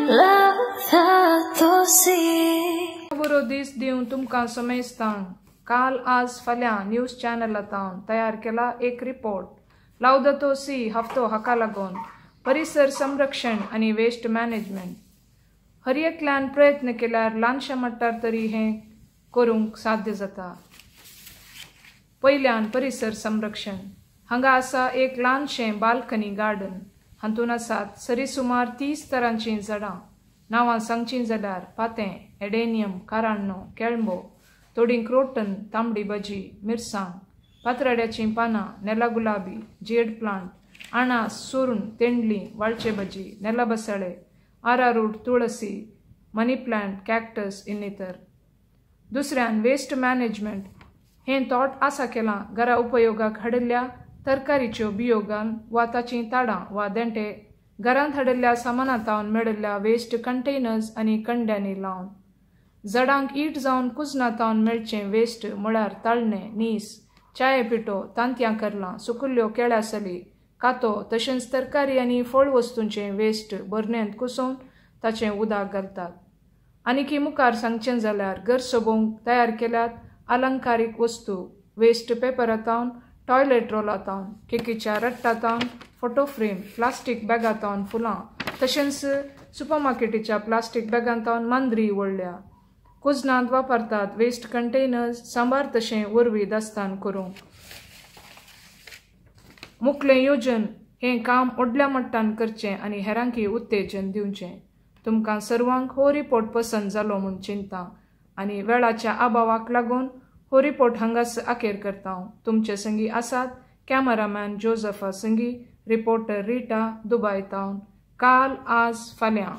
Laudato si. बरो दीस दिवन तुमकां समेस्तांक काल आज फाल्यां न्यूज चॅनलांत तयार केला एक रिपोर्ट. लावदातो सी हफ्तो हाका लागून परिसर संरक्षण आनी वेस्ट मॅनेजमेंट हर एकल्यान प्रयत्न केल्यार ल्हानशा मट्टार तरी हें करूंक साध्य जाता. पयल्यान परिसर संरक्षण. हांगा आसा एक ल्हानशें बाल्कनी गार्डन. हातूंत आसात सरी सुमार 30 तरांचीं झाडां. नांवां सांगचीं जाल्यार पातें, एडेनियम, काराण्णो, केळंबो, थोडीं क्रोटन, तांबडी भाजी, मिरसांग, पात्राड्याचीं पानां, नेला गुलाबी, जेड प्लांट, अणास, सुर्ण, तेंडली, वाळचे भाजी, नेला बसाळे, आरारूट, तुळसी, मनी प्लांट, कॅक्टस इन्नितर. दुसऱ्यान वेस्ट मॅनेजमेंट. हें तोट आसा केलां घरा उपयोगाक हाडिल्ल्या तरकारीच्यो बियो घालून वा ताचीं ताडां वा देंटे घरांत हाडिल्ल्या सामानांतावन मेळिल्ल्या वेस्ट कंटेनर्स आनी कंड्यांनी लावन. झाडांक ईट जावन कुजनातावन मेळचें वेस्ट म्हळ्यार ताळणें, नीस, चाये पिठो, तांतयां करलां, सुकुल्ल्यो केळ्या सली, कातो तशेंच तरकारी आनी फळ वस्तूंचें वेस्ट बरणेंत कुसोवन ताचें उदक घालतात. आनीकी मुखार सांगचें जाल्यार घर सोबोवंक तयार केल्यात अलंकारीक वस्तू वेस्ट पेपरांतावन, टॉयलेट रोलांतावन, केकीच्या रट्टातावन, फोटो फ्रेम, प्लास्टीक बॅगांतावन फुलां तशेंच सुपरमार्केटीच्या प्लास्टीक बॅगांतावन मांद्री वळ्ळ्या. कुजनांत वापरतात वेस्ट कंटेनर्स सांबार तशें वरवीं दास्तान करूंक. मुखलें योजन हें काम व्हडल्या मट्टान करचें आनी हेरांकी उत्तेजन दिवचें. तुमकां सर्वांक हो रिपोर्ट पसंत जालो म्हूण चिंता आनी वेळाच्या अभावाक लागून हो रिपोर्ट हांगाच अखेर करता. तुमचे संगी आसात कॅमेरामॅन जोजफा संगी, रिपोर्टर रिटा, दुबाय तावन. काल आज फाल्यां.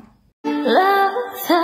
Laudato